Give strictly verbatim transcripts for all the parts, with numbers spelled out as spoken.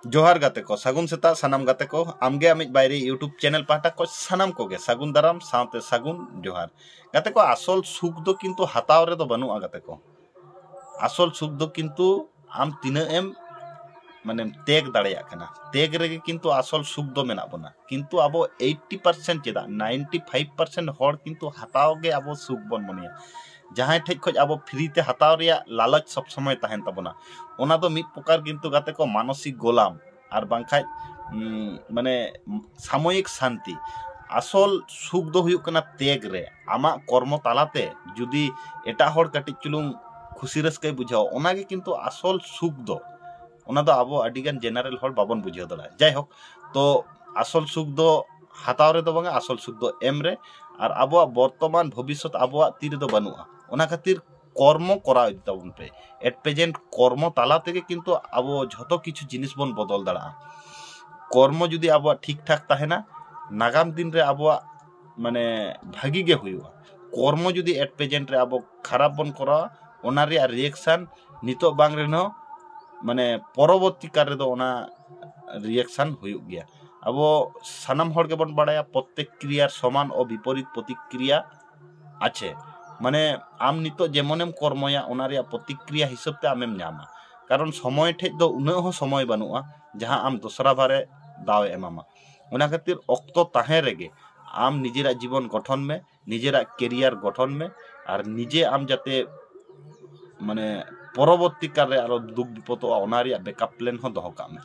ᱡᱚᱦᱟᱨ ᱜᱟᱛᱮ ᱠᱚ, ᱥᱟᱹᱜᱩᱱ ᱥᱮᱛᱟᱜ ᱥᱟᱱᱟᱢ ᱜᱟᱛᱮ ᱠᱚ᱾ ᱟᱢᱜᱮ ᱟᱢᱤᱡ ᱵᱟᱭᱨᱤ YouTube ᱪᱮᱱᱮᱞ ᱯᱟᱦᱴᱟ ᱠᱷᱚᱱ ᱥᱟᱱᱟᱢ ᱠᱚᱜᱮ ᱥᱟᱹᱜᱩᱱ ᱫᱟᱨᱟᱢ ᱥᱟᱶᱛᱮ ᱥᱟᱹᱜᱩᱱ ᱡᱚᱦᱟᱨ᱾ ᱜᱟᱛᱮ ᱠᱚ, ᱟᱥᱚᱞ ᱥᱩᱠ ᱫᱚ ᱠᱤᱱᱛᱩ ᱦᱟᱛᱟᱣ ᱨᱮᱫᱚ ᱵᱟᱹᱱᱩᱜᱼᱟ ᱜᱟᱛᱮ ᱠᱚ᱾ ᱟᱥᱚᱞ ᱥᱩᱠ ᱫᱚ ᱠᱤᱱᱛᱩ ᱟᱢ ᱛᱤᱱᱟᱹᱜ ᱮᱢ ᱢᱟᱱᱮᱢ ᱛᱮᱜ ᱫᱟᱲᱮᱭᱟᱜ ᱠᱟᱱᱟ, ᱛᱮᱜ ᱨᱮᱜᱮ ᱠᱤᱱᱛᱩ ᱟᱥᱚᱞ ᱥᱩᱠ ᱫᱚ ᱢᱮᱱᱟᱜ ᱵᱚᱱᱟ᱾ ᱠᱤᱱᱛᱩ ᱟᱵᱚ ᱮᱭᱤᱴᱴᱤ ᱯᱟᱨᱥᱮᱱᱴ ᱪᱮᱫᱟᱜ ᱱᱟᱭᱤᱱᱴᱤ ᱯᱷᱟᱭᱤᱵᱷ ᱯᱟᱨᱥᱮᱱᱴ ᱦᱚᱲ ᱠᱤᱱᱛᱩ ᱦᱟᱛᱟᱣ ᱜᱮ ᱟᱵᱚ ᱥᱩᱠ ᱵᱚᱱ ᱢᱚᱱᱮᱭᱟ᱾ ᱡᱟᱦᱟᱸᱭ ᱴᱷᱮᱡ ᱠᱷᱚᱡ ᱟᱵᱚ ᱯᱷᱨᱤ ᱛᱮ ᱦᱟᱛᱟᱣ ᱨᱮᱭᱟᱜ ᱞᱟᱞᱚᱪ ᱥᱚᱵ ᱥᱚᱢᱚᱭ ᱛᱟᱦᱮᱱ ᱛᱟᱵᱚᱱᱟ, ᱚᱱᱟ ᱫᱚ ᱢᱤᱫ ᱯᱨᱚᱠᱟᱨ ᱠᱤᱱᱛᱩ ᱜᱟᱛᱮ ᱠᱚ ᱢᱟᱱᱚᱥᱤᱠ ᱜᱳᱞᱟᱢ ᱟᱨ ᱵᱟᱝᱠᱷᱟᱡ ᱩᱸ, ᱢᱟᱱᱮ ᱥᱟᱢᱚᱭᱤᱠ ᱥᱟᱱᱛᱤ᱾ ᱟᱥᱚᱞ ᱥᱩᱠ ᱫᱚ ᱦᱩᱭᱩᱜ ᱠᱟᱱᱟ ᱛᱮᱜ ᱨᱮ᱾ ᱟᱢᱟᱜ ᱠᱚᱨᱢᱚ ᱛᱟᱞᱟᱛᱮ ᱡᱩᱫᱤ ᱮᱴᱟᱜ ᱦᱚᱲ ᱠᱟᱹᱴᱤᱡ ᱪᱩᱞᱩᱝ ᱠᱷᱩᱥᱤ ᱨᱟᱹᱥᱠᱟᱹᱭ ᱵᱩᱡᱷᱟᱹᱣᱟ, ᱚᱱᱟᱜᱮ ᱠᱤᱱᱛᱩ ᱟᱥᱚᱞ ᱥᱩᱠ ᱫᱚ᱾ ᱚᱱᱟ ᱫᱚ ᱟᱵᱚ ᱟᱹᱰᱤᱜᱟᱱ ᱡᱮᱱᱟᱨᱮᱞ ᱦᱚᱲ ᱵᱟᱵᱚᱱ ᱵᱩᱡᱷᱟᱹᱣ ᱫᱟᱲᱮᱭᱟᱜᱼᱟ᱾ ᱡᱟᱭᱦᱳᱠ, ᱛᱚ ᱟᱥᱚᱞ ᱥᱩᱠ ᱫᱚ ᱦᱟᱛᱟᱣ ᱨᱮᱫᱚ ᱵᱟᱝᱟ, ᱟᱥᱚᱞ ᱥᱩᱠ ᱫᱚ ᱮᱢ ᱨᱮ᱾ ᱟᱨ ᱟᱵᱚᱣᱟᱜ ᱵᱚᱨᱛᱚᱢᱟᱱ ᱵᱷᱚᱵᱤᱥᱥᱚᱛ ᱟᱵᱚᱣᱟᱜ ᱛᱤ ᱨᱮᱫᱚ ᱵᱟᱹᱱᱩᱜᱼᱟ᱾ ᱚᱱᱟ ᱠᱷᱟᱹᱛᱤᱨ ᱠᱚᱨᱢᱚ ᱠᱚᱨᱟᱣ ᱤᱫᱤ ᱛᱟᱵᱚᱱ ᱯᱮ᱾ At present ᱠᱚᱨᱢᱚ ᱛᱟᱞᱟ ᱛᱮᱜᱮ ᱠᱤᱱᱛᱩ ᱟᱵᱚ ᱡᱷᱚᱛᱚ ᱠᱤᱪᱷᱩ ᱡᱤᱱᱤᱥ ᱵᱚᱱ ᱵᱚᱫᱚᱞ ᱫᱟᱲᱮᱭᱟᱜᱼᱟ᱾ ᱠᱚᱨᱢᱚ ᱡᱩᱫᱤ ᱟᱵᱚᱣᱟᱜ ᱴᱷᱤᱠ ᱴᱷᱟᱠ ᱛᱟᱦᱮᱱᱟ, ᱱᱟᱜᱟᱢ ᱫᱤᱱ ᱨᱮ ᱟᱵᱚᱣᱟᱜ ᱢᱟᱱᱮ ᱵᱷᱟᱹᱜᱤ ᱜᱮ ᱦᱩᱭᱩᱜᱼᱟ᱾ ᱠᱚᱨᱢᱚ ᱡᱩᱫᱤ at present ᱨᱮ ᱟᱵᱚ ᱠᱷᱟᱨᱟᱯ ᱵᱚᱱ ᱠᱚᱨᱟᱣᱟ, ᱚᱱᱟ ᱨᱮᱭᱟᱜ ᱨᱤᱭᱮᱠᱥᱟᱱ ᱱᱤᱛᱚᱜ ᱵᱟᱝ ᱨᱮᱦᱚᱸ ᱢᱟᱱᱮ ᱯᱚᱨᱚᱵᱚᱨᱛᱤ ᱠᱟᱞ ᱨᱮᱫᱚ ᱚᱱᱟ ᱨᱤᱭᱮᱠᱥᱟᱱ ᱦᱩᱭᱩᱜ ᱜᱮᱭᱟ᱾ ᱟᱵᱚ ᱥᱟᱱᱟᱢ ᱦᱚᱲ ᱜᱮᱵᱚᱱ ᱵᱟᱲᱟᱭᱟ, ᱯᱨᱚᱛᱛᱮᱠ ᱠᱨᱤᱭᱟᱨ ᱥᱚᱢᱟᱱ ᱚ ᱵᱤᱯᱚᱨᱤᱛ ᱯᱨᱚᱛᱤᱠᱨᱤᱭᱟ ᱟᱪᱷᱮ᱾ ᱢᱟᱱᱮ ᱟᱢ ᱱᱤᱛᱚᱜ ᱡᱮᱢᱚᱱᱮᱢ ᱠᱚᱨᱢᱚᱭᱟ, ᱚᱱᱟ ᱨᱮᱭᱟᱜ ᱯᱨᱚᱛᱤᱠᱨᱤᱭᱟ ᱦᱤᱥᱟᱹᱵ ᱛᱮ ᱟᱢᱮᱢ ᱧᱟᱢᱟ᱾ ᱠᱟᱨᱚᱱ ᱥᱚᱢᱚᱭ ᱴᱷᱮᱡ ᱫᱚ ᱩᱱᱟᱹᱜ ᱦᱚᱸ ᱥᱚᱢᱚᱭ ᱵᱟᱹᱱᱩᱜᱼᱟ ᱡᱟᱦᱟᱸ ᱟᱢ ᱫᱚᱥᱨᱟ ᱵᱟᱨᱮ ᱫᱟᱣ ᱮ ᱮᱢᱟᱢᱟ᱾ ᱚᱱᱟ ᱠᱷᱟᱹᱛᱤᱨ ᱚᱠᱛᱚ ᱛᱟᱦᱮᱸ ᱨᱮᱜᱮ ᱟᱢ ᱱᱤᱡᱮᱨᱟᱜ ᱡᱤᱵᱚᱱ ᱜᱚᱴᱷᱚᱱ ᱢᱮ, ᱱᱤᱡᱮᱨᱟᱜ ᱠᱮᱨᱤᱭᱟᱨ ᱜᱚᱴᱷᱚᱱ ᱢᱮ, ᱟᱨ ᱱᱤᱡᱮ ᱟᱢ ᱡᱟᱛᱮ ᱢᱟᱱᱮ ᱯᱚᱨᱚᱵᱚᱨᱛᱤ ᱠᱟᱞ ᱨᱮ ᱟᱨᱚ ᱫᱩᱠ ᱵᱤᱯᱚᱫᱚᱜᱼᱟ, ᱚᱱᱟ ᱨᱮᱭᱟᱜ ᱵᱮᱠᱟᱯ ᱯᱞᱮᱱ ᱦᱚᱸ ᱫᱚᱦᱚ ᱠᱟᱜ ᱢᱮ᱾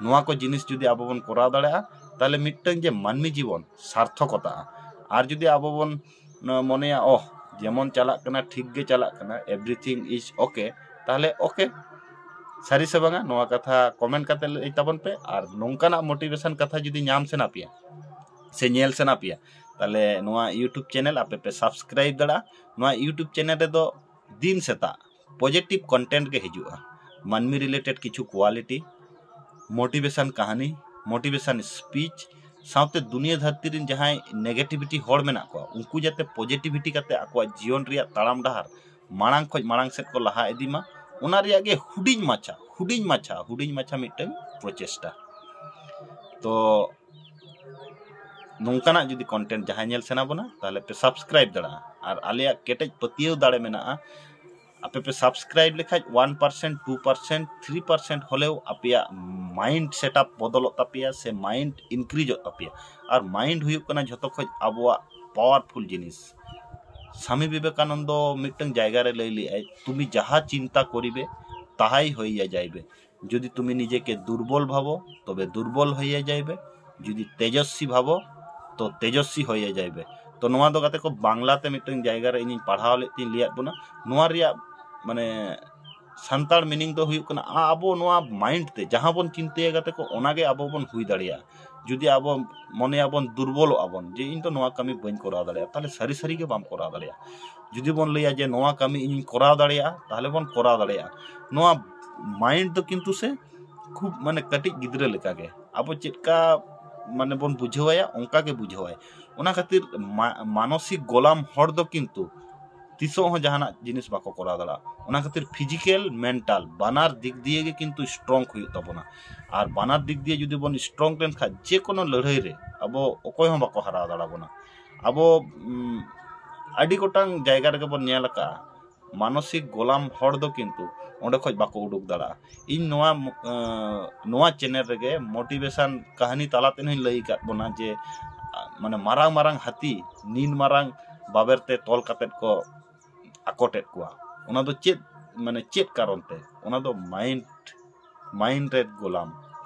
ᱱᱚᱣᱟ ᱠᱚ ᱡᱤᱱᱤᱥ ᱡᱩᱫᱤ ᱟᱵᱚ ᱵᱚᱱ ᱠᱚᱨᱟᱣ ᱫᱟᱲᱮᱭᱟᱜᱼᱟ, ᱛᱟᱦᱚᱞᱮ ᱢᱤᱫᱴᱟᱝ ᱡᱮ ᱢᱟᱹᱱᱢᱤ ᱡᱤᱵᱚᱱ ᱥᱟᱨᱛᱷᱚᱠᱚᱛᱟᱜᱼᱟ᱾ ᱟᱨ ᱡᱩᱫᱤ ᱟᱵᱚ ᱵᱚᱱ ᱢᱚᱱᱮᱭᱟ, ᱚᱦ, ᱡᱮᱢᱚᱱ ᱪᱟᱞᱟᱜ ᱠᱟᱱᱟ ᱴᱷᱤᱠ ᱜᱮ ᱪᱟᱞᱟᱜ ᱠᱟᱱᱟ, everything is okay, ᱛᱟᱦᱚᱞᱮ okay᱾ ᱥᱟᱹᱨᱤ ᱥᱮ ᱵᱟᱝᱟ, ᱱᱚᱣᱟ ᱠᱟᱛᱷᱟ ᱠᱚᱢᱮᱱᱴ ᱠᱟᱛᱮ ᱞᱟᱹᱭ ᱛᱟᱵᱚᱱ ᱯᱮ᱾ ᱟᱨ ᱱᱚᱝᱠᱟᱱᱟᱜ ᱢᱳᱴᱤᱵᱷᱮᱥᱚᱱ ᱠᱟᱛᱷᱟ ᱡᱩᱫᱤ ᱧᱟᱢ ᱥᱟᱱᱟ ᱯᱮᱭᱟ ᱥᱮ ᱧᱮᱞ ᱥᱟᱱᱟ ᱯᱮᱭᱟ, ᱛᱟᱦᱚᱞᱮ ᱱᱚᱣᱟ YouTube ᱪᱮᱱᱮᱞ ᱟᱯᱮ ᱯᱮ ᱥᱟᱵᱥᱠᱨᱟᱭᱤᱵ ᱫᱟᱲᱮᱭᱟᱜᱼᱟ᱾ ᱱᱚᱣᱟ YouTube ᱪᱮᱱᱮᱞ ᱨᱮᱫᱚ ᱫᱤᱱ ᱥᱮᱛᱟᱜ ᱯᱚᱡᱤᱴᱤᱵᱷ ᱠᱚᱱᱴᱮᱱᱴ ᱜᱮ ᱦᱤᱡᱩᱜᱼᱟ᱾ ᱢᱟᱹᱱᱢᱤ ᱨᱤᱞᱮᱴᱮᱰ ᱠᱤᱪᱷᱩ ᱠᱣᱟᱞᱤᱴᱤ, ᱢᱳᱴᱤᱵᱷᱮᱥᱚᱱ ᱠᱟᱹᱦᱱᱤ, ᱢᱳᱴᱤᱵᱷᱮᱥᱚᱱ ᱥᱯᱤᱪ, ᱥᱟᱶᱛᱮ ᱫᱩᱱᱤᱭᱟᱹ ᱫᱷᱟᱹᱨᱛᱤ ᱨᱮᱱ ᱡᱟᱦᱟᱸᱭ ᱱᱮᱜᱮᱴᱤᱵᱷᱤᱴᱤ ᱦᱚᱲ ᱢᱮᱱᱟᱜ ᱠᱚᱣᱟ, ᱩᱱᱠᱩ ᱡᱟᱛᱮ ᱯᱚᱡᱤᱴᱤᱵᱷᱤᱴᱤ ᱠᱟᱛᱮ ᱟᱠᱚᱣᱟᱜ ᱡᱤᱭᱚᱱ ᱨᱮᱭᱟᱜ ᱛᱟᱲᱟᱢ ᱰᱟᱦᱟᱨ ᱢᱟᱲᱟᱝ ᱠᱷᱚᱡ ᱢᱟᱲᱟᱝ ᱥᱮᱫ ᱠᱚ ᱞᱟᱦᱟ ᱤᱫᱤ ᱢᱟ, ᱚᱱᱟ ᱨᱮᱭᱟᱜ ᱜᱮ ᱦᱩᱰᱤᱧ ᱢᱟᱪᱷᱟ, ᱦᱩᱰᱤᱧ ᱢᱟᱪᱷᱟ, ᱦᱩᱰᱤᱧ ᱢᱟᱪᱷᱟ ᱢᱤᱫᱴᱟᱝ ᱯᱨᱚᱪᱮᱥᱴᱟ᱾ ᱛᱚ ᱱᱚᱝᱠᱟᱱᱟᱜ ᱡᱩᱫᱤ ᱠᱚᱱᱴᱮᱱᱴ ᱡᱟᱦᱟᱸᱭ ᱧᱮᱞ ᱥᱟᱱᱟ ᱵᱚᱱᱟ, ᱛᱟᱦᱚᱞᱮ ᱯᱮ ᱥᱟᱵᱥᱠᱨᱟᱭᱤᱵ ᱫᱟᱲᱮᱭᱟᱜᱼᱟ᱾ ᱟᱨ ᱟᱞᱮᱭᱟᱜ ᱠᱮᱴᱮᱡ ᱯᱟᱹᱛᱭᱟᱹᱣ ᱫᱟᱲᱮ ᱢᱮᱱᱟᱜᱼᱟ, ᱟᱯᱮ ᱯᱮ ᱥᱟᱵᱥᱠᱨᱟᱭᱤᱵ ᱞᱮᱠᱷᱟᱡ one percent, two percent, three percent ᱦᱚᱞᱮᱣ ᱟᱯᱮᱭᱟᱜ ᱢᱟᱭᱤᱱᱰ ᱥᱮᱴᱟᱯ ᱵᱚᱫᱚᱞᱚᱜ ᱛᱟᱯᱮᱭᱟ ᱥᱮ ᱢᱟᱭᱤᱱᱰ ᱤᱱᱠᱨᱤᱡᱚᱜ ᱛᱟᱯᱮᱭᱟ᱾ ᱟᱨ ᱢᱟᱭᱤᱱᱰ ᱦᱩᱭᱩᱜ ᱠᱟᱱᱟ ᱡᱷᱚᱛᱚ ᱠᱷᱚᱡ ᱟᱵᱚᱣᱟᱜ ᱯᱟᱣᱟᱨᱯᱷᱩᱞ ᱡᱤᱱᱤᱥ᱾ ᱥᱟᱢᱤ ᱵᱤᱵᱮᱠᱟᱱᱚᱱᱫᱚ ᱢᱤᱫᱴᱟᱝ ᱡᱟᱭᱜᱟ ᱨᱮ ᱞᱟᱹᱭ ᱞᱮᱫᱟᱭ, "তুমি যাহা চিন্তা করিবে, তাহাই হইয়া যাইবে। যদি তুমি নিজেকে দুর্বল ভাবো, তবে দুর্বল হইয়া যাইবে। যদি তেজস্বী ভাবো, তো তেজস্বী হইয়া যাইবে।" ᱛᱚ ᱱᱚᱣᱟ ᱫᱚ ᱜᱟᱛᱮ ᱠᱚ ᱵᱟᱝᱞᱟ ᱛᱮ ᱢᱤᱫᱴᱟᱝ ᱡᱟᱭᱜᱟ ᱨᱮ ᱤᱧᱤᱧ ᱯᱟᱲᱦᱟᱣ ᱞᱮᱫ ᱛᱤᱧ ᱞᱟᱹᱭᱟᱫ ᱵᱚᱱᱟ᱾ ᱱᱚᱣᱟ ᱨᱮᱭᱟᱜ ᱢᱟᱱᱮ ᱥᱟᱱᱛᱟᱲ ᱢᱤᱱᱤᱝ ᱫᱚ ᱦᱩᱭᱩᱜ ᱠᱟᱱᱟ, ᱟ-, ᱟᱵᱚ ᱱᱚᱣᱟ ᱢᱟᱭᱤᱱᱰ ᱛᱮ ᱡᱟᱦᱟᱸ ᱵᱚᱱ ᱪᱤᱱᱛᱟᱹᱭᱟ ᱜᱟᱛᱮ ᱠᱚ, ᱚᱱᱟᱜᱮ ᱟᱵᱚ ᱵᱚᱱ ᱦᱩᱭ ᱫᱟᱲᱮᱭᱟᱜᱼᱟ᱾ ᱡᱩᱫᱤ ᱟᱵᱚ ᱢᱚᱱᱮᱭᱟᱵᱚᱱ ᱫᱩᱨᱵᱚᱞᱚᱜ ᱟᱵᱚᱱ ᱡᱮ ᱤᱧ ᱫᱚ ᱱᱚᱣᱟ ᱠᱟᱹᱢᱤ ᱵᱟᱹᱧ ᱠᱚᱨᱟᱣ ᱫᱟᱲᱮᱭᱟᱜᱼᱟ, ᱛᱟᱦᱚᱞᱮ ᱥᱟᱹᱨᱤ ᱥᱟᱹᱨᱤ ᱜᱮ ᱵᱟᱢ ᱠᱚᱨᱟᱣ ᱫᱟᱲᱮᱭᱟᱜᱼᱟ᱾ ᱡᱩᱫᱤ ᱵᱚᱱ ᱞᱟᱹᱭᱟ ᱡᱮ ᱱᱚᱣᱟ ᱠᱟᱹᱢᱤ ᱤᱧᱤᱧ ᱠᱚᱨᱟᱣ ᱫᱟᱲᱮᱭᱟᱜᱼᱟ, ᱛᱟᱦᱚᱞᱮ ᱵᱚᱱ ᱠᱚᱨᱟᱣ ᱫᱟᱲᱮᱭᱟᱜᱼᱟ᱾ ᱱᱚᱣᱟ ᱢᱟᱭᱤᱱᱰ ᱫᱚ ᱠᱤᱱᱛᱩ ᱥᱮ ᱠᱷᱩᱵ ᱢᱟᱱᱮ ᱠᱟᱹᱴᱤᱡ ᱜᱤᱫᱽᱨᱟᱹ ᱞᱮᱠᱟᱜᱮ, ᱟᱵᱚ ᱪᱮᱫᱠᱟ ᱢᱟᱱᱮ ᱵᱚᱱ ᱵᱩᱡᱷᱟᱹᱣᱟᱭᱟ ᱚᱱᱠᱟ ᱜᱮ ᱵᱩᱡᱷᱟᱹᱣᱟᱭ᱾ ᱚᱱᱟ ᱠᱷᱟᱹᱛᱤᱨ ᱢᱟ-, ᱢᱟᱱᱚᱥᱤᱠ ᱜᱳᱞᱟᱢ ᱦᱚᱲ ᱫᱚ ᱠᱤᱱᱛᱩ ᱛᱤᱥᱚᱜ ᱦᱚᱸ ᱡᱟᱦᱟᱱᱟᱜ ᱡᱤᱱᱤᱥ ᱵᱟᱠᱚ ᱠᱚᱨᱟᱣ ᱫᱟᱲᱮᱭᱟᱜᱼᱟ᱾ ᱚᱱᱟ ᱠᱷᱟᱹᱛᱤᱨ ᱯᱷᱤᱡᱤᱠᱮᱞ, ᱢᱮᱱᱴᱟᱞ ᱵᱟᱱᱟᱨ ᱫᱤᱠ ᱫᱤᱭᱮ ᱜᱮ ᱠᱤᱱᱛᱩ ᱥᱴᱨᱚᱝ ᱦᱩᱭᱩᱜ ᱛᱟᱵᱚᱱᱟ᱾ ᱟᱨ ᱵᱟᱱᱟᱨ ᱫᱤᱠ ᱫᱤᱭᱮ ᱡᱩᱫᱤ ᱵᱚᱱ ᱥᱴᱨᱚᱝ ᱞᱮᱱᱠᱷᱟᱱ ᱡᱮ ᱠᱳᱱᱳ ᱞᱟᱹᱲᱦᱟᱹᱭ ᱨᱮ ᱟᱵᱚ ᱚᱠᱚᱭ ᱦᱚᱸ ᱵᱟᱠᱚ ᱦᱟᱨᱟᱣ ᱫᱟᱲᱮᱭᱟᱵᱚᱱᱟ᱾ ᱟᱵᱚ ᱩᱢ, ᱟᱹᱰᱤ ᱜᱚᱴᱟᱝ ᱡᱟᱭᱜᱟ ᱨᱮᱜᱮ ᱵᱚᱱ ᱧᱮᱞ ᱟᱠᱟᱫᱼᱟ, ᱢᱟᱱᱚᱥᱤᱠ ᱜᱳᱞᱟᱢ ᱦᱚᱲ ᱫᱚ ᱠᱤᱱᱛᱩ ᱚᱸᱰᱮ ᱠᱷᱚᱡ ᱵᱟᱠᱚ ᱩᱰᱩᱠ ᱫᱟᱲᱮᱭᱟᱜᱼᱟ᱾ ᱤᱧ ᱱᱚᱣᱟ ᱮᱸ, ᱱᱚᱣᱟ ᱪᱮᱱᱮᱞ ᱨᱮᱜᱮ ᱢᱳᱴᱤᱵᱷᱮᱥᱚᱱ ᱠᱟᱹᱦᱱᱤ ᱛᱟᱞᱟ ᱛᱮᱦᱚᱧ ᱞᱟᱹᱭ ᱟᱠᱟᱫ ᱵᱚᱱᱟ ᱡᱮ ᱟ, ᱢᱟᱱᱮ ᱢᱟᱨᱟᱝ ᱢᱟᱨᱟᱝ ᱦᱟᱹᱛᱤ ᱱᱤᱱ ᱢᱟᱨᱟᱝ ᱵᱟᱵᱮᱨ ᱛᱮ ᱛᱚᱞ ᱠᱟᱛᱮᱫ ᱠᱚ ᱟᱠᱚᱴᱮᱫ ᱠᱚᱣᱟ᱾ ᱚᱱᱟ ᱫᱚ ᱪᱮᱫ, ᱢᱟᱱᱮ ᱪᱮᱫ ᱠᱟᱨᱚᱱ ᱛᱮ? ᱚᱱᱟ ᱫᱚ ᱢᱟᱭᱤᱱᱰ, ᱢᱟᱭᱤᱱᱰ ᱨᱮ ᱜᱳᱞᱟᱢ,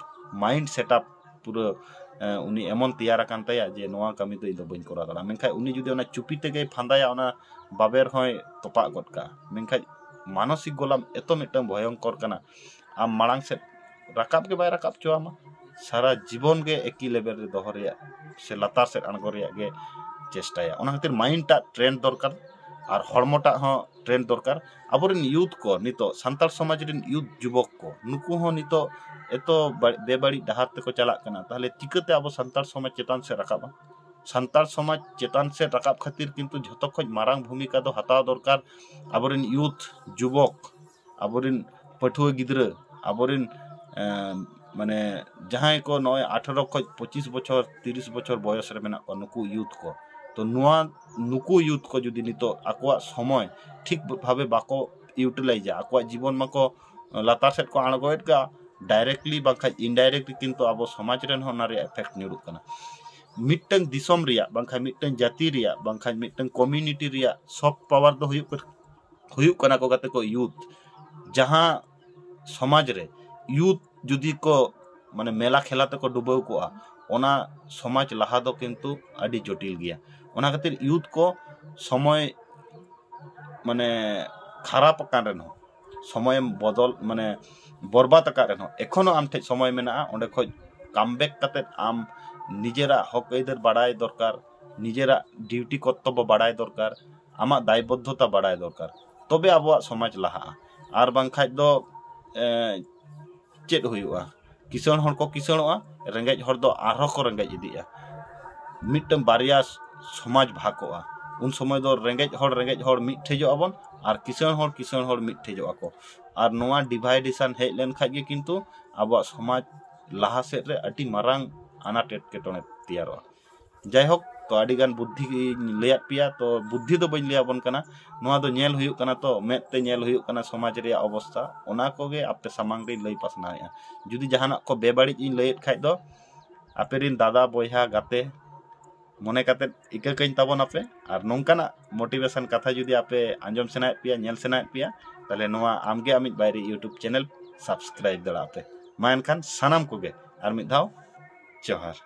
ᱢᱟᱭᱤᱱᱰ ᱥᱮᱴᱟᱯ ᱯᱩᱨᱟᱹ ᱮ, ᱩᱱᱤ ᱮᱢᱚᱱ ᱛᱮᱭᱟᱨ ᱟᱠᱟᱱ ᱛᱟᱭᱟ ᱡᱮ ᱱᱚᱣᱟ ᱠᱟᱹᱢᱤ ᱫᱚ ᱤᱧ ᱫᱚ ᱵᱟᱹᱧ ᱠᱚᱨᱟᱣ ᱫᱟᱲᱮᱭᱟᱜᱼᱟ᱾ ᱢᱮᱱᱠᱷᱟᱱ ᱩᱱᱤ ᱡᱩᱫᱤ ᱚᱱᱟ ᱪᱩᱯᱤ ᱛᱮᱜᱮᱭ ᱯᱷᱟᱸᱫᱟᱭᱟ, ᱚᱱᱟ ᱵᱟᱵᱮᱨ ᱦᱚᱸᱭ ᱛᱚᱯᱟᱜ ᱜᱚᱫ ᱠᱟᱜᱼᱟ᱾ ᱢᱮᱱᱠᱷᱟᱱ ᱢᱟᱱᱚᱥᱤᱠ ᱜᱳᱞᱟᱢ ᱮᱛᱚ ᱢᱤᱫᱴᱟᱝ ᱵᱷᱚᱭᱚᱝᱠᱚᱨ ᱠᱟᱱᱟ, ᱟᱢ ᱢᱟᱲᱟᱝ ᱥᱮᱫ ᱨᱟᱠᱟᱵ ᱜᱮ ᱵᱟᱭ ᱨᱟᱠᱟᱵ ᱦᱚᱪᱚᱣᱟᱢᱟ᱾ ᱥᱟᱨᱟ ᱡᱤᱵᱚᱱ ᱜᱮ ᱮᱠᱤ ᱞᱮᱵᱮᱞ ᱨᱮ ᱫᱚᱦᱚ ᱨᱮᱭᱟᱜ ᱥᱮ ᱞᱟᱛᱟᱨ ᱥᱮᱫ ᱟᱬᱜᱚ ᱨᱮᱭᱟᱜ ᱜᱮ ᱪᱮᱥᱴᱟᱭᱟ᱾ ᱚᱱᱟ ᱠᱷᱟᱹᱛᱤᱨ ᱢᱟᱭᱤᱱᱰ ᱴᱟᱜ ᱴᱨᱮᱱᱰ ᱫᱚᱨᱠᱟᱨ ᱟᱨ ᱦᱚᱲᱢᱚ ᱴᱟᱜ ᱦᱚᱸ ᱴᱨᱮᱱᱰ ᱫᱚᱨᱠᱟᱨ᱾ ᱟᱵᱚᱨᱮᱱ ᱭᱩᱛᱷ ᱠᱚ, ᱱᱤᱛᱚᱜ ᱥᱟᱱᱛᱟᱲ ᱥᱚᱢᱟᱡᱽ ᱨᱮᱱ ᱭᱩᱛᱷ ᱡᱩᱵᱚᱠ ᱠᱚ, ᱱᱩᱠᱩ ᱦᱚᱸ ᱱᱤᱛᱚᱜ ᱮᱛᱚ ᱵᱟ-, ᱵᱮᱵᱟᱹᱲᱤᱡ ᱰᱟᱦᱟᱨ ᱛᱮᱠᱚ ᱪᱟᱞᱟᱜ ᱠᱟᱱᱟ᱾ ᱛᱟᱦᱚᱞᱮ ᱪᱤᱠᱟᱹᱛᱮ ᱟᱵᱚ ᱥᱟᱱᱛᱟᱲ ᱥᱚᱢᱟᱡᱽ ᱪᱮᱛᱟᱱ ᱥᱮᱫ ᱨᱟᱠᱟᱵᱼᱟ? ᱥᱟᱱᱛᱟᱲ ᱥᱚᱢᱟᱡᱽ ᱪᱮᱛᱟᱱ ᱥᱮᱫ ᱨᱟᱠᱟᱵ ᱠᱷᱟᱹᱛᱤᱨ ᱠᱤᱱᱛᱩ ᱡᱷᱚᱛᱚ ᱠᱷᱚᱡ ᱢᱟᱨᱟᱝ ᱵᱷᱩᱢᱤᱠᱟ ᱫᱚ ᱦᱟᱛᱟᱣ ᱫᱚᱨᱠᱟᱨ ᱟᱵᱚᱨᱮᱱ ᱭᱩᱛᱷ, ᱡᱩᱵᱚᱠ, ᱟᱵᱚᱨᱮᱱ ᱯᱟᱹᱴᱷᱩᱣᱟᱹ ᱜᱤᱫᱽᱨᱟᱹ, ᱟᱵᱚᱨᱮᱱ, ᱮᱸ, ᱢᱟᱱᱮ ᱡᱟᱦᱟᱸᱭ ᱠᱚ ᱱᱚᱜᱼᱚᱭ ᱟᱴᱷᱮᱨᱚ ᱠᱷᱚᱱ ᱯᱚᱸᱪᱤᱥ ᱵᱚᱪᱷᱚᱨ, ᱛᱤᱨᱤᱥ ᱵᱚᱪᱷᱚᱨ ᱵᱚᱭᱚᱥ ᱨᱮ ᱢᱮᱱᱟᱜ ᱠᱚᱣᱟ, ᱱᱩᱠᱩ ᱭᱩᱛᱷ ᱠᱚ, ᱛᱚ ᱱᱚᱣᱟ ᱱᱩᱠᱩ ᱭᱩᱛᱷ ᱠᱚ ᱡᱩᱫᱤ ᱱᱤᱛᱚᱜ ᱟᱠᱚᱣᱟᱜ ᱥᱚᱢᱚᱭ ᱴᱷᱤᱠ ᱵᱷᱟᱵᱮ ᱵᱟᱠᱚ ᱤᱭᱩᱴᱤᱞᱟᱭᱤᱡᱟ, ᱟᱠᱚᱣᱟᱜ ᱡᱤᱵᱚᱱ ᱢᱟᱠᱚ ᱞᱟᱛᱟᱨ ᱥᱮᱫ ᱠᱚ ᱟᱬᱜᱚᱭᱮᱫ ᱠᱚᱣᱟ, ᱰᱟᱭᱨᱮᱠᱴᱞᱤ ᱵᱟᱝᱠᱷᱟᱱ ᱤᱱᱰᱟᱭᱨᱮᱠᱴᱞᱤ ᱠᱤᱱᱛᱩ ᱟᱵᱚ ᱥᱚᱢᱟᱡᱽ ᱨᱮᱱ ᱦᱚᱸ ᱚᱱᱟ ᱨᱮᱭᱟᱜ ᱮᱯᱷᱮᱠᱴ ᱧᱩᱨᱩᱜ ᱠᱟᱱᱟ᱾ ᱢᱤᱫᱴᱟᱝ ᱫᱤᱥᱚᱢ ᱨᱮᱭᱟᱜ ᱵᱟᱝᱠᱷᱟᱱ ᱢᱤᱫᱴᱟᱝ ᱡᱟᱹᱛᱤ ᱨᱮᱭᱟᱜ ᱵᱟᱝᱠᱷᱟᱱ ᱢᱤᱫᱴᱟᱝ ᱠᱚᱢᱤᱭᱩᱱᱤᱴᱤ ᱨᱮᱭᱟᱜ ᱥᱚᱯᱷᱴ ᱯᱟᱣᱟᱨ ᱫᱚ ᱦᱩᱭᱩᱜ ᱠᱟᱱᱟ, ᱦᱩᱭᱩᱜ ᱠᱟᱱᱟ ᱠᱚ ᱜᱟᱛᱮ ᱠᱚ ᱭᱩᱛᱷ᱾ ᱡᱟᱦᱟᱸ ᱥᱚᱢᱟᱡᱽ ᱨᱮ ᱭᱩᱛᱷ ᱡᱩᱫᱤ ᱠᱚ ᱢᱟᱱᱮ ᱢᱮᱞᱟ ᱠᱷᱮᱞᱟ ᱛᱮᱠᱚ ᱰᱩᱵᱟᱹᱣ ᱠᱚᱜᱼᱟ, ᱚᱱᱟ ᱥᱚᱢᱟᱡᱽ ᱞᱟᱦᱟ ᱫᱚ ᱠᱤᱱᱛᱩ ᱟᱹᱰᱤ ᱡᱚᱴᱤᱞ ᱜᱮᱭᱟ᱾ ᱚᱱᱟ ᱠᱷᱟᱹᱛᱤᱨ ᱭᱩᱛᱷ ᱠᱚ ᱥᱚᱢᱚᱭ ᱢᱟᱱᱮ ᱠᱷᱟᱨᱟᱯ ᱟᱠᱟᱱ ᱨᱮᱦᱚᱸ, ᱥᱚᱢᱚᱭᱮᱢ ᱵᱚᱫᱚᱞ ᱢᱟᱱᱮ ᱵᱚᱨᱵᱟᱫ ᱟᱠᱟᱫ ᱨᱮᱦᱚᱸ, ᱮᱠᱷᱚᱱᱳ ᱟᱢ ᱴᱷᱮᱱ ᱥᱚᱢᱚᱭ ᱢᱮᱱᱟᱜᱼᱟ᱾ ᱚᱸᱰᱮ ᱠᱷᱚᱱ ᱠᱟᱢᱵᱮᱠ ᱠᱟᱛᱮᱫ ᱟᱢ ᱱᱤᱡᱮᱨᱟᱜ ᱦᱚᱠ ᱟᱹᱭᱫᱟᱹᱨ ᱵᱟᱲᱟᱭ ᱫᱚᱨᱠᱟᱨ, ᱱᱤᱡᱮᱨᱟᱜ ᱰᱤᱭᱩᱴᱤ ᱠᱚᱨᱛᱚᱵᱵᱚ ᱵᱟᱲᱟᱭ ᱫᱚᱨᱠᱟᱨ, ᱟᱢᱟᱜ ᱫᱟᱭᱵᱚᱫᱽᱫᱷᱚᱛᱟ ᱵᱟᱲᱟᱭ ᱫᱚᱨᱠᱟᱨ, ᱛᱚᱵᱮ ᱟᱵᱚᱣᱟᱜ ᱥᱚᱢᱟᱡᱽ ᱞᱟᱦᱟᱜᱼᱟ᱾ ᱟᱨ ᱵᱟᱝᱠᱷᱟᱡ ᱫᱚ ᱮ, ᱪᱮᱫ ᱦᱩᱭᱩᱜᱼᱟ? ᱠᱤᱥᱟᱹᱬ ᱦᱚᱲ ᱠᱚ ᱠᱤᱥᱟᱹᱬᱚᱜᱼᱟ, ᱨᱮᱸᱜᱮᱡ ᱦᱚᱲ ᱫᱚ ᱟᱨᱦᱚᱸ ᱠᱚ ᱨᱮᱸᱜᱮᱡ ᱤᱫᱤᱜᱼᱟ᱾ ᱢᱤᱫᱴᱟᱝ ᱵᱟᱨᱭᱟ ᱥᱚᱢᱟᱡᱽ ᱵᱷᱟᱜᱚᱜᱼᱟ᱾ ᱩᱱ ᱥᱚᱢᱚᱭ ᱫᱚ ᱨᱮᱸᱜᱮᱡ ᱦᱚᱲ ᱨᱮᱸᱜᱮᱡ ᱦᱚᱲ ᱢᱤᱫ ᱴᱷᱮᱡᱚᱜ ᱟᱵᱚᱱ, ᱟᱨ ᱠᱤᱥᱟᱹᱬ ᱦᱚᱲ ᱠᱤᱥᱟᱹᱬ ᱦᱚᱲ ᱢᱤᱫ ᱴᱷᱮᱡᱚᱜ ᱟᱠᱚ᱾ ᱟᱨ ᱱᱚᱣᱟ ᱰᱤᱵᱷᱟᱭᱰᱮᱥᱚᱱ ᱦᱮᱡ ᱞᱮᱱᱠᱷᱟᱡ ᱜᱮ ᱠᱤᱱᱛᱩ ᱟᱵᱚᱣᱟᱜ ᱥᱚᱢᱟᱡᱽ ᱞᱟᱦᱟ ᱥᱮᱫ ᱨᱮ ᱟᱹᱰᱤ ᱢᱟᱨᱟᱝ ᱟᱱᱟᱴ ᱮᱴᱠᱮᱴᱚᱬᱮ ᱛᱮᱭᱟᱨᱚᱜᱼᱟ᱾ ᱡᱟᱭᱦᱳᱠ, ᱛᱚ ᱟᱹᱰᱤ ᱜᱟᱱ ᱵᱩᱫᱽᱫᱷᱤᱧ ᱞᱟᱹᱭᱟᱫ ᱯᱮᱭᱟ, ᱛᱚ ᱵᱩᱫᱽᱫᱷᱤ ᱫᱚ ᱵᱟᱹᱧ ᱞᱟᱹᱭᱟᱵᱚᱱ ᱠᱟᱱᱟ, ᱱᱚᱣᱟ ᱫᱚ ᱧᱮᱞ ᱦᱩᱭᱩᱜ ᱠᱟᱱᱟ, ᱛᱚ ᱢᱮᱫ ᱛᱮ ᱧᱮᱞ ᱦᱩᱭᱩᱜ ᱠᱟᱱᱟ ᱥᱚᱢᱟᱡᱽ ᱨᱮᱭᱟᱜ ᱚᱵᱚᱥᱛᱷᱟ, ᱚᱱᱟ ᱠᱚᱜᱮ ᱟᱯᱮ ᱥᱟᱢᱟᱝ ᱨᱤᱧ ᱞᱟᱹᱭ ᱯᱟᱥᱱᱟᱣᱮᱫᱼᱟ᱾ ᱡᱩᱫᱤ ᱡᱟᱦᱟᱱᱟᱜ ᱠᱚ ᱵᱮᱵᱟᱹᱲᱤᱡ ᱤᱧ ᱞᱟᱹᱭᱮᱫ ᱠᱷᱟᱡ ᱫᱚ ᱟᱯᱮ ᱨᱤᱱ ᱫᱟᱫᱟ ᱵᱚᱭᱦᱟ ᱜᱟᱛᱮ ᱢᱚᱱᱮ ᱠᱟᱛᱮᱫ ᱤᱠᱟᱹ ᱠᱟᱹᱧ ᱛᱟᱵᱚᱱ ᱟᱯᱮ᱾ ᱟᱨ ᱱᱚᱝᱠᱟᱱᱟᱜ ᱢᱳᱴᱤᱵᱷᱮᱥᱚᱱ ᱠᱟᱛᱷᱟ ᱡᱩᱫᱤ ᱟᱯᱮ ᱟᱸᱡᱚᱢ ᱥᱟᱱᱟᱭᱮᱫ ᱯᱮᱭᱟ, ᱧᱮᱞ ᱥᱟᱱᱟᱭᱮᱫ ᱯᱮᱭᱟ, ᱛᱟᱦᱞᱮ ᱱᱚᱣᱟ ᱟᱢᱜᱮ ᱟᱢᱤᱡ ᱵᱟᱭᱨᱤ YouTube ᱪᱮᱱᱮᱞ ᱥᱟᱵᱥᱠᱨᱟᱭᱤᱵ ᱫᱟᱲᱮᱭᱟᱜᱼᱟ ᱯᱮ᱾ ᱢᱟ ᱮᱱᱠᱷᱟᱱ ᱥᱟᱱᱟᱢ ᱠᱚᱜᱮ ᱟᱨ ᱢᱤᱫ ᱫᱷᱟᱣ ᱡᱚᱦᱟᱨ᱾